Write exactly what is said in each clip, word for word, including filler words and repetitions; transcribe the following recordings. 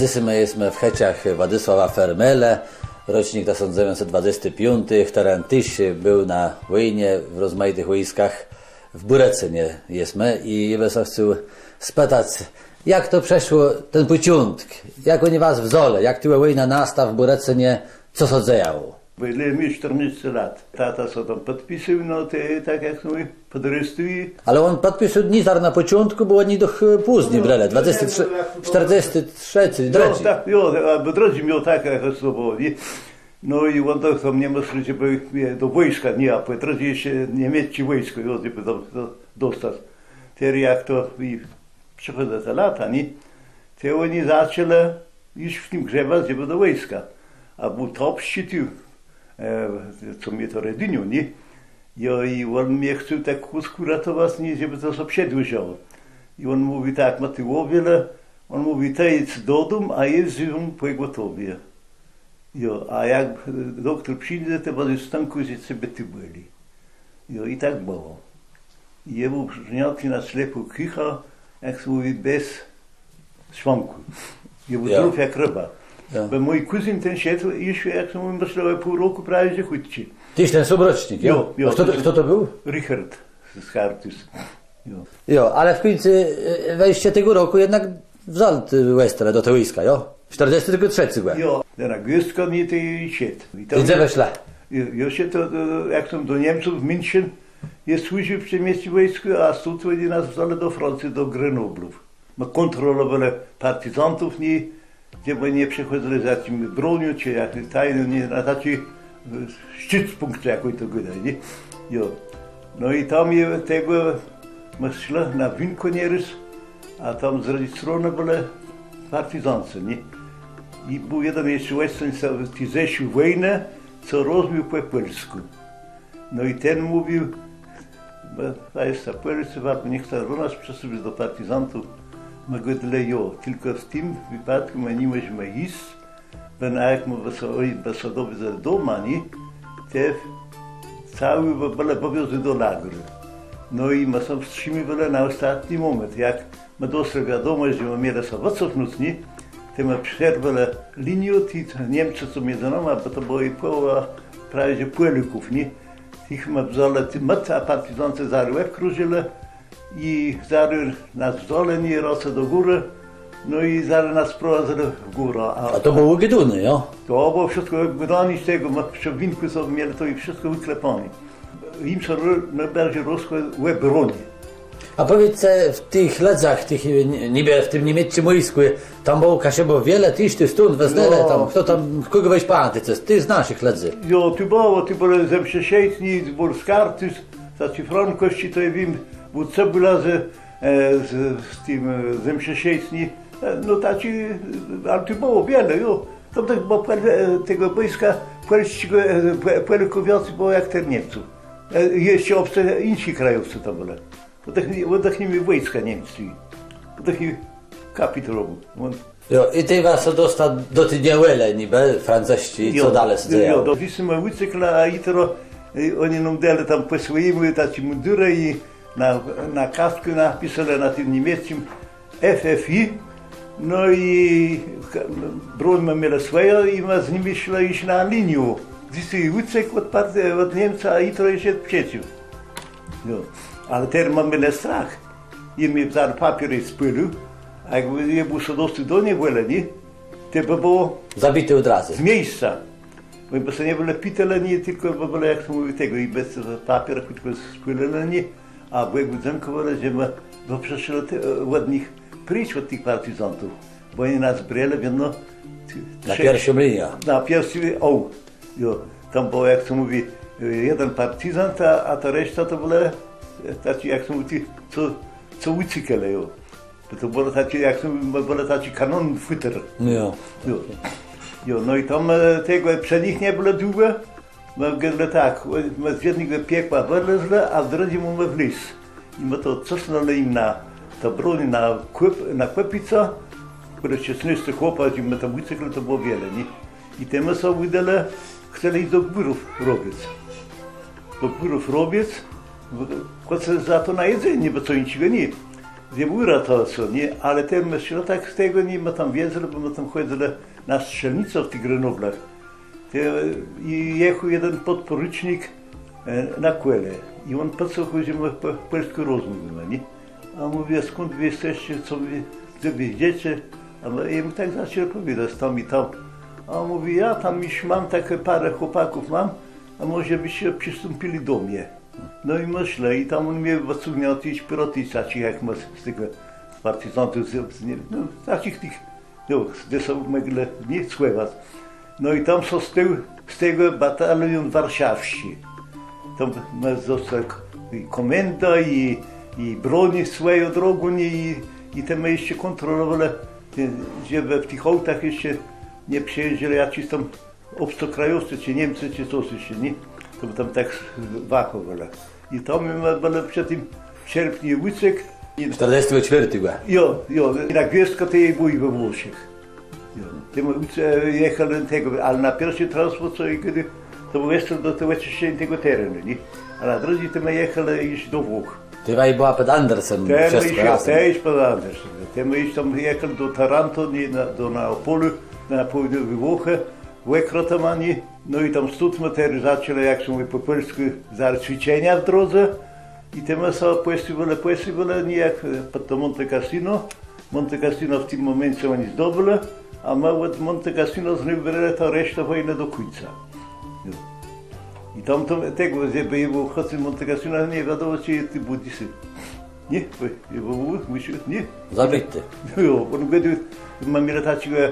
Dzysô më jesmë w chëczach Władisława Fermele, rocznik tësąc dzewiãcset dwadzesti piąti, chtëren téż béł na wòjnie w rozmajitëch wòjskach. W Bùrëcënie jesmë i jô bë sã chcôł spëtac, jak to przeszło, ten pòczątk, jak òni was wzãlë, jak ta wòjna nasta w Bùrëcënie, co sã dzejało? Bò jô miôł sztërnôsce lat. Tata sã tam pòdpisôł, no tej tak jak mój, pòdrôstôł. Ale òn pòdpisôł nié zarô na pòczątkù, bò òni doch, e, pózni brelë, dwadzesti trzeci, sztërdzesti trzeci, no, drëdżi. Tak, jo, abò drëdżi miôł tak jak òsobowi. No i òn doch tam nie mô słëszec, bò jich mie do wòjska, nié, a pò drëdżi jesz niemiecczé wòjskò, jo, żebë tam do-, dostac. Terô jak to i przechòdzëłë te lata, nié? Tej òni zaczãlë ju w tim grzebac, żebë do wòjska. A béł to szczyt, e, co mie to rediniô, nié? Jo, i òn mie chcôł tak kùsk ùratowac, nié, żebë to sã przedłużało. I òn mówi tak, ma tu ò wiele, òn mówi, të jidzë dodóm, a jô zjém pògòtowié. Jo, a jak, e, doktór przińdze, tej bãdzesz stãkôł, że cebie tu bòli. Jo, i tak bëło. I jô béł przëjãti na slepą kùchã, jak sã mówi, bez szwãkù. Jô béł zdrów jak rëba. Jo. Bò mój kùzyn ten szedł, ju, jak sã mówi, mëszlã, pół rokù prawie, że chùdzy. Téż ten sóm rocznik, jo? Jo, jo. A chto to, chto to béł? Richard z Kartuz. Jo. Jo, ale w kùńcu, e, wejście tegò rokù jednak wzął të òstelë do te wòjska, jo? Sztërdzesti trzecégò. Jo, ten Augùst, kò nié, tej szedł. I tam... Dze weszła? Jo, jô szedł, to, to, jak tam do Niemców, w München, jô służił w przemieńsczim wòjskù, a stąd òni nas wzãlë do Francje, do Grenoblu. No, kòntrolowelë partizantów, nié, dze bë nie przechòdzëlë z jaczim bronią, czë jak tajno, nié, na taczi, e, sztützpùnkt, jak òni to gôdelë, nié? Jo. No i tam jô tegò, mëszlã, na winkù nie rôz, a tam z drëdżi stronë bëlë partizancë, nié? I béł jeden jesz òstół z ti Zeszłi wòjnë, co rozmiôł pò pòlskù. No i ten mówił, bò to je ta pòlsczi, niech to do nas przësłużi, do partizantów. Më gôdelë, jo, tilkò w tim wëpôdkù më ni mòżemë jic, bò na jak më bë sã, oj, bë sã dowiedzą doma, nié, tej całi bë bëlë pòwiozłi do lagru. No i më sã wstrzimiwelë na òstatny mòment, jak më doslë wiadomòsc, że më mielë sã wëcofnąc, nié? Tej më przerwelë liniã, ti Niemcë, co midzë nama, bò to bëła i pòłowa prawie że Pòlôków, nié? Tëch më wzãlë, ti, më, a partizancë zarô òbkrążëlë i zarô nas wzãlë, nié, rãce do górë, no i zarô nas sprowadzëlë w górã. A to bëło ùgôdóné, jo? To bëło wszëtkò ùgôdóné, z tegò më przë winkù so mielë to i wszëtkò wëklepóné. Jim sã ro-, nôbarżi rosło ò broń. A pòwiédzce, w tëch lëdzach, tëch, e, ni-, niby w tim niemiecczim wòjskù, tam bëło Kaszëbów wiele, téż tu stąd wezlë, no, tam, chto tam, kògò wë pamiãtôce, tëch z naszich lëdzy? Jo, tu bëło, tu bëło ze Mszëszëjc, nié, z Bùrskartuz, taczi Frankòwsczi, to jô wiém, béł Cebùla z, e, z, z tim, e, ze Mszëszëjc, nié. E, no taczi, e, ale tu bëło wiele, jo. To tak, bò pò-, e, tegò wòjska pòlsczégò, e, pò-, Pòlôków wiãcy bëło jak tëch Niemców. E, jesz òbcë, jinszi krajowcë tam bëlë. Òdechni-, òdechnijmë wòjska niemsczé. Òdechni kapitulowôł. Òn... Jo, i tej was dosta do ti niewòlë, niby, francësczi, co dali sã dzejało? Jo, jo, do Wisłë më ùceklë, a jitro, e, òni nóm delë tam pò swòjémù, taczé mùndurë i na, na kaskù napiselë na tim niemiecczim F F I, no i ka-, broń më mielë swòjã i më z nima szlë jic na liniã. Dzysô ùcekł òd part-, òd Niemca, a jitro jesz przëcôł. Jo. Ale terô më mielë strach. Jô mie zarô papiorë spôlił, a jakbë jô béł sã dostôł do niewòlë, nié? Tej bë bëło zabité òd razu. Z miejsca. Bò bë sã nie bëlë pitelë, nié, tilkò bë bëlë, jak sã mówi, tegò, i bez papiorë chùtkò spôlëlë, nié, a Bògù dzãkòwelë, że më, bò przëszlë te, e, òd nich précz, òd tëch partizantów, bò òni nas brelë wiedno t-, na pierszą liniã. Na pierszą, ò, jo, tam bëło, jak sã mówi, e, jeden partizant, a, a ta reszta to bëlë, e, taczi, jak sã mówi, co, co ùcekelë, jo. Bò to bëło taczé, jak to, bò bëło taczé kanonenfutter. Jo. Jo. Jo, no i tam, e, tegò, przë nich nie bëło długò. Më gôdelë tak, ò, më z jednégò piekła wëlezlë, a w drëdżé mómë wlezc. I më to cësnãlë jim na, ta broń na kòp-, na kòpicã, kòle szesnôsce chłopa, i më tam ùceklë, to bëło wiele, nié? I tej më sã ùdelë, chcelë jic do Gbùrów Robiec. Do Gbùrów Robiec, w-, chòc za to na jedzenié, bò co jinszégò nié. Jô ùratowôł sã, nié? Ale ten, mëszlã, tak z tegò, nié, më tam wiedzelë, bò më tam chòdzëlë na strzelnicã w tëch Grenowlach. Tej, e, i jachôł jeden pòdpòrëcznik, e, na kòle. I òn pòcałoł, że më pò pòlskù rozmôwiómë, nié? A mówi: „A skąd wy jesteście, co wy, gdzie wy idziecie?” A më, i më tak zaczãlë pòwiadac, tam i tam. A òn mówi: „Ja tam już mam takie parę chłopaków mam, a może byście przystąpili do mnie”. No i mëszlã, i tam òn mie wëcygnął téż piroty, taczé jak më z, z tegò partyzantów, z, z, nié, no, taczich tëch, no, z, z, mòglë, nié, słëchac. No i tam sã stôł z tegò batalión warszawsczi. Tam më dostelë i kòmendã, i, i broń swòją drogą, nié, i, i tej më jesz kòntrolowelë, e, żebë w tëch autach jesz nie przëjéżdżelë jaczis tam òbcokrajowcë, czë Niemcë, czë cos jesz, nié? To më tam tak wachòwelë. I to më, më bëlë przë tim w sierpniu ùcekł. Sztërdzestim czwiôrtim. Jo, jo, i na Gwiôzdkã tej béł we Włoszech. Jo. Tej më ùce-, jachelë tegò, ale na pierszi transpòrt, co jô gôdôł, to béł wëstrzél do tegò òczëszczeniô tegò terenu, nié? A na drëdżi tej më jachelë ju do Włoch. Tej wa bëła pòd Andersem. Tej më ju, tej ju pòd Andersem. Tej më ju tam jachelë do Taranto, nié, na, do Neapòlu, na pôłniowé Włochy. Òkrotëma, nié? No i tam stąd më terô zaczãlë, jak sã mówi pò pòlskù, zarô cwiczenia w drodze. I tej më sã pòsëwelë, pòsëwelë, nié, jak, e, pòd to Monte Cassino. Monte Cassino w tim mòmence òni zdobëlë, a më òd Monte Cassino znôw brelë tã resztã wòjnë do kùńca. Jo. I tam to, tegò, żebë jô béł w chòcym Monte Cassino, nie wiadomò, czë jô tu béł dzys. Nié? Bò jô béł, mùszôł, nié? Zabiti. Jo, òn gôdôł, më mielë taczégò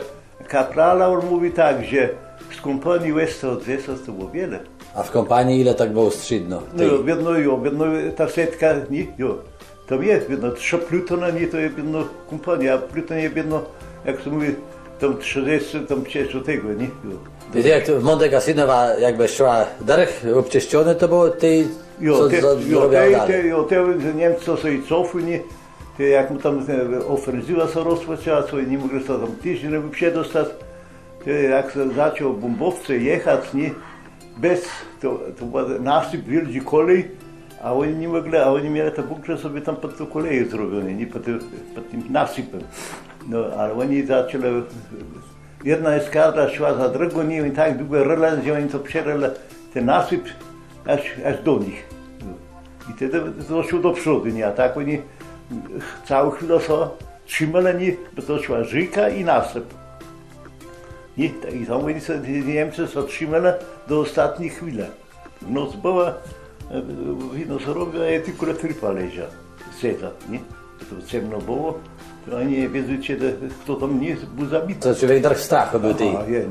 kaprala, òn mówi tak, że z kómpanii òstało dzesãc, to bëło wiele. A w kómpanii ile tak bëło strzédno? No jo, wiedno, jo, wiedno ta setka, nié? Jo. To je, wiedno trzë plutónë, nié, to je wiedno kómpaniô, a pluton je wiedno, jak sã mówi, tam trzëdzescë, tam piãc do tegò, nié? Jo. Wiész, jak to w Monte Cassino, jakbë szła dërch òbczëszczonô, to bëło tej, jo, co tej, za-, jo, zrobiła tej, dali. Tej, jo, tej Niemcë sã i coflë, nié? Tej jak mù tam, e, òfensywa sã rozpòczãła, co ni mòglë sã tam téż nie przedostac. Tej jak sã zaczãło bómbòwcã jachac, nié, bez, to, to béł nasyp wiôldżi kòlei, a òni ni mòglë, a òni mielë te bùnkrë sobie tam pòd tą kòleją zrobioné, nié, pòd tim, pòd tim nasypã. No, ale òni zaczãlë, jedna eskadra szła za drëgą, nié, i tak długò rëlë, że òni to przerëlë ten nasyp, jaż, jaż do nich. I tedë to szło do przódë, nié? A tak òni całą chwilã sã trzimelë, nié? Bò to szła rzéka i nasyp. Nié? I tam òni sã, ti Niemcë sã trzimelë do òstatny chwilë. Noc bëła, e, widno sã robiło, a jô tu kòle trupa leżôł, sedzôł, nié? To cemno bëło, to ani nie wiedzôł, czedë chto tam nie béł zabiti. To człowiek dërch w strachù béł, tej. Aha, je.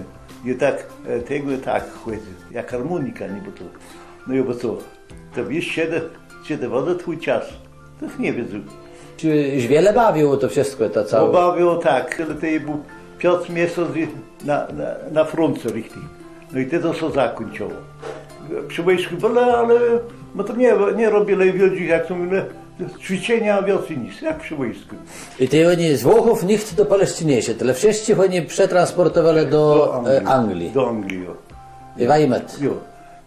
I tak, e, tegò tak chòdzy, jak harmónika, nié, bò to, no i bò co? To wiész, czedë, czedë bãdze twój czas? To nie wiedzôł. Czë wiele bawiło to wszëtkò, to całé? No, bawiło tak, ale to jô béł piãc miesãcy na, na, na frónce richtig. No i tej to sã zakùńczëło. Przë wòjskù bëlë, ale më tam nie, nie robilë wiôldżich, jak to mówilë, cwiczenia, wiãcy nick, jak przë wòjskù. I tej òni z Włochów nicht do Pòlsczi nie szedł, ale wszëtczich òni przetransmùtowelë do, e, Anglii. Do Anglii, jo. I wa jich mët. Jo.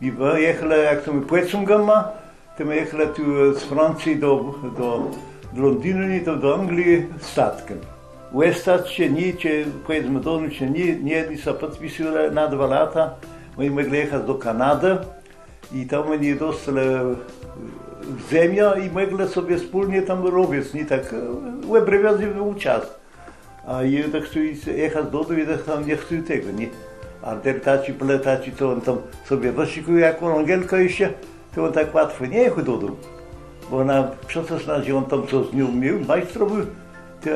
I më jachelë, jak to mówilë, pòcygama, tej më jachelë tu, e, z Francji do, do, do Londinu, nié, to do Anglii statkã. Òstac czë nié, czë pòjedzmë do dóm, czë nié, nié, i sã pòdpisywelë na dwa lata. Òni mòglë jachac do Kanadë i tam òni dostelë, e, zemiã i mòglë sobie wspólnie tam robic, nié, tak, e, òbrôwiac, żebë béł czas. A jô tak chcôł jachac do dóm, jô tak tam nie chcôł tegò, nié? A ten taczi, bëlë taczi, co òn tam sobie wëszëkùje jakąs Angelkã jesz, to òn tak łatwò nie jachôł do dóm. Bò òna przëcësnãła, że òn tam cos z nią miôł, majstrował, tej,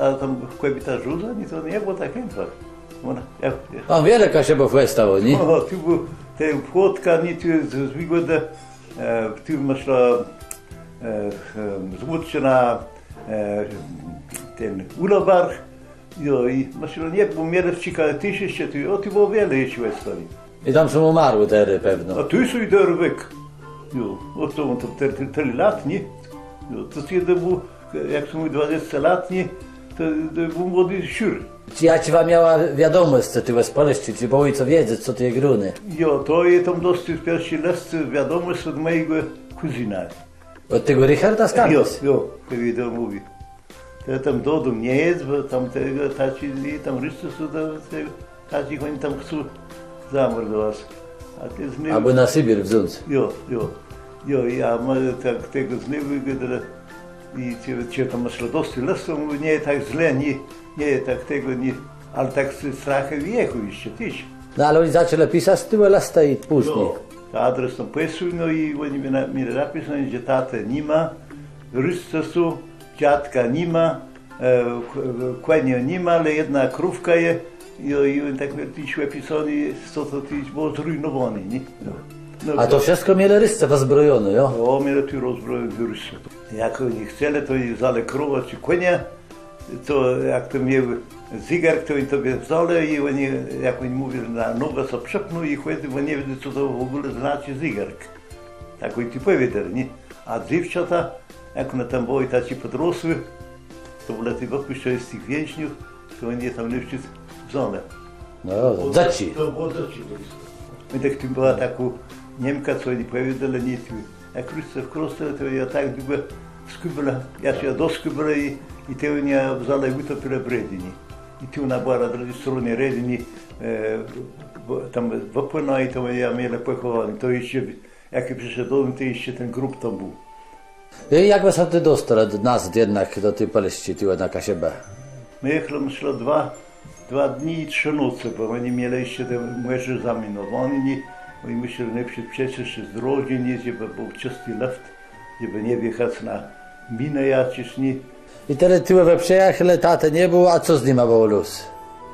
a tam kòbiéta żëła, nié, to nie bëło tak łatwò. Òna, ja, ja. A wiele Kaszëbów òstało, nié? Ò, tu béł ten Płotka, nié, tu z, z Wigòdë, e, tu mëszlã, e, e, z Ùtczëna, e, ten Ùlëbarg, jo, i mëszlã, nié, bò Mielewczika téż jesz, tu, ò, tu bëło wiele jesz òstało. I tam są ùmarłi terô pewno. A tu są i terô wôg. Jo, ò, to, to, te, te, tëli lat, nié? Jo, to jô béł, jak sã mówi, dwadzesce lat, nié? To, to béł młodi szur. Czë jakô wa miała wiadomòsc, czë ti wëspelëscë, czë bëło co wiedzec, co to je gróné? Jo, to jô tam dostôł pierszi lëst, wiadomòsc òd mòjégò kùzyna. Òd tegò Richarda z Kartuz? Jo, jo, tegò to mówi. Tam dodóm nie jedz, bò tam tegò, taczi, i tam Ruscë są, do tegò, taczich òni tam chcą zamòrdowac. A tej znôwù... Abò na Sybir wząc. Jo, jo. Jo, i a më tak tegò znôwù gôdelë. I czë, czë tam môsz dosc lëstów, mówi, nie, tak zle, nié, nié, tak tegò nié. Ale tak z strachù jachôł jesz téż. No ale òni zaczãlë pisac z tegò lësta i pózni. Jo, to adres tam pòsłôł, no i òni mielë, mielë napisóné, że tatë ni ma, Ruscë są, dziadka ni ma, e, k-, kònia ni ma, ale jedna krówka je. I, i òni tak mielë téż òpisóné, co to téż bëło zrujnowóné, nié? No. No. A to wszëtkò mielë Ruscë wëzbrojoné, jo? Jo, mielë tu rozbrojoné Ruscë. Jak òni chcelë, to i wzãlë krowã czë kònia, to jak to miôł zégark, to òni to bë wzãlë i òni, jak òni mówilë, na nodżi so przëpnął i chòdzył, bò nie wiedzôł, co to w ògóle znaczi zégark. Tak òni tu pòwiedzelë, nié? A dzéwczãta, jak òne tam bëłë taczé pòdrosłé, to bëłë te wëpùszczoné z tëch wiãzniów, to òni je tam nôprzód wzãlë. No, dzecë. To bëło dzecë. I tak tu bëła takô Niemka, co òni pòwiedzelë, nié, tu. Jak Ruscë wkroczëlë, to jã tak długò skùbelë, jaż jã doskùbelë i, i tej òni jã wzãlë, ùtopilë w Redini. I tu òna bëła na drëdżi stronie Redini, e, bò tam wëpłënãła i to jã mielë pòchòwóné. To jesz, jak jô przëszedł do dóm, to jesz ten grób tam béł. I jak wa sã tu dostała nazôd jednak do ti Pòlsczi, tu na Kaszëbë? Më jachelë, mëszlã, dwa, dwa dni i trzë nocë, bò òni mielë jesz te mòrze zaminowóné, nié? Òni mùszelë nôprzód przeczëszczëc drodżi, nié, żebë béł czësti lëft, żebë nie wjachac na minë jaczés, nié? I tedë tu wa przëjachelë, tatë nie bëło, a co z nima bëło los?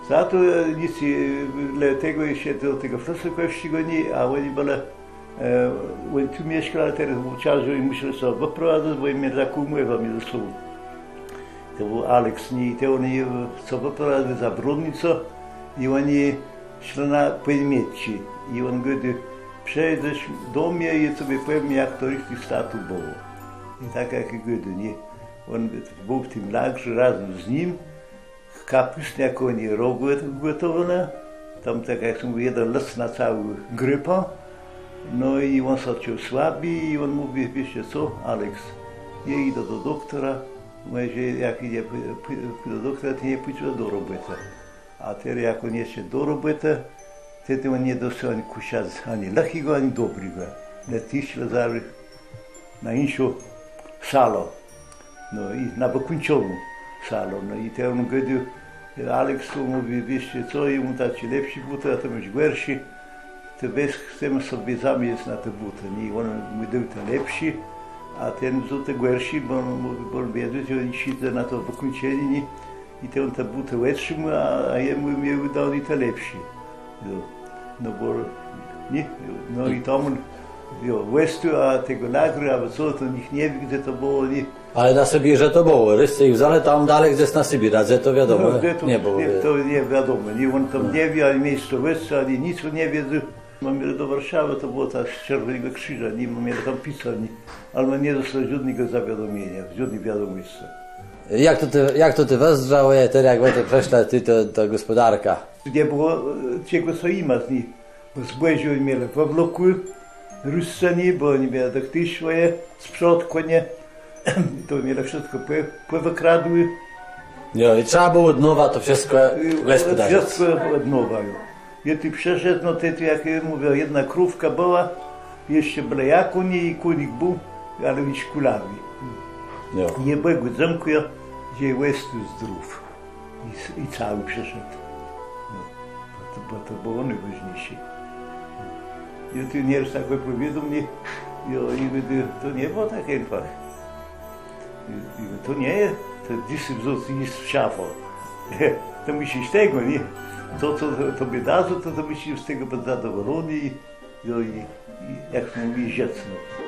Za to, e, nick, e, le tegò jesz do tegò Flësôkòwsczégò, nié, a òni bëlë, e, òni tu mieszkelë, ale tedë w czas, że òni mùszelë sã wëprowadzac, bò òni mielë taką ùmòwã midzë sobą. To béł Aleks, nié, i tej òni, e, sã wëprowadzëlë za Brodnicã i òni szlë na pòmiotczi. I òn gôdô: „Przëjedzesz do mie i jô tobie pòwiém, jak to richtich z tatą bëło”. I tak jak gôdô, nié? Òn béł w tim lagrze razem z nim. Kapùstniôkòwé rogù gòtowelë, tam tak jak sã mówi, jeden lëst na całą grëpã. No i òn sã czuł słabi i òn mówi: „Wiész co, Aleks, jô jidã do doktora”, mówi, że jak jidã pù-, pù-, do doktora, to nie pùdze do robòtë. A terô jak òn jidze do robòtë, tej òn nie dostôł ani kùsza, ani lëchégò, ani dobrégò. Le téż le zarô na jinszą salã. No i na wëkùńczoną salã. No i tej òn gôdô, Aleks, to mówi: „Wiész co, jô móm taczé lepszé bótë, a të môsz gòrszé. Të wez, chcemë sobie zamienic na te bótë”. Nié, òn mù dôł te lepszé, a ten wzął te gòrszé, bò òn mówi, bò òn wiedzôł, że òn jidze na to wëkùńczenié, nié? I tej òn te bótë òtrzimôł, a, a jemù miôł dóné te lepszé. Jo. No bò, nié? No i tam òn, jo, òstôł, a tegò lagru, abò co, to nicht nie wié, gdze to bëło, nié? Ale na Sybirze to bëło, Ruscë jich wzãlë tam dali, gdzes na Sybir, a gdze, to wiadomò, no, gdze to nie bëło, nié, to nie wiadomò, nié? Òn tam nie wié ani miejscowòscë, ani nick òn nie wiedzôł. Më mielë do Warszawë, to bëło tak z Czerwònégò Krziża, nié, më mielë tam pisanié, ale më nie dostelë żódnégò zawiadomieniô, żódny wiadomòscë. Jak to tu, jak to tu wëzdrzało, terô jak wa tu przëszlë, tu, to, ta gòspòdarka? Nie bëło, e, czegò so jimac, nié. Bò zbòżé òni mielë wëwlokłé, Ruscë, nié, bò òni mielë tak téż swòje sprzëtk, nié. To mielë wszëtkò pò-, pòwëkradłé. Jo, i trzeba bëło òd nowa to wszëtkò, e, gòspòdarzëc. Wszëtkò òd nowa, jo. Jô tu przëszedł, no tej tu, jak jô mówiã, jedna krówka bëła, jesz bële jakô, nié, i kónik béł, ale ju kùlawi. Jo. Jô Bògù dzãkùjã, że jô òstôł zdrów. I s-, i całi przëszedł. No. Bò to, bò to bëło nôwôżniészé. Jô tu nierôz tak wëpòwiôdóm, nié, jo, i gôdóm, to nie bëło tak einfach. I, i to nie je, to dzysô wząc i zjesc w szafã. To mùszisz tegò, nié? To, co to, to tobie dadzą, to, to mùszisz z tegò bëc zadowòlony i, jo, i, i jak sã mówi, żëc, no.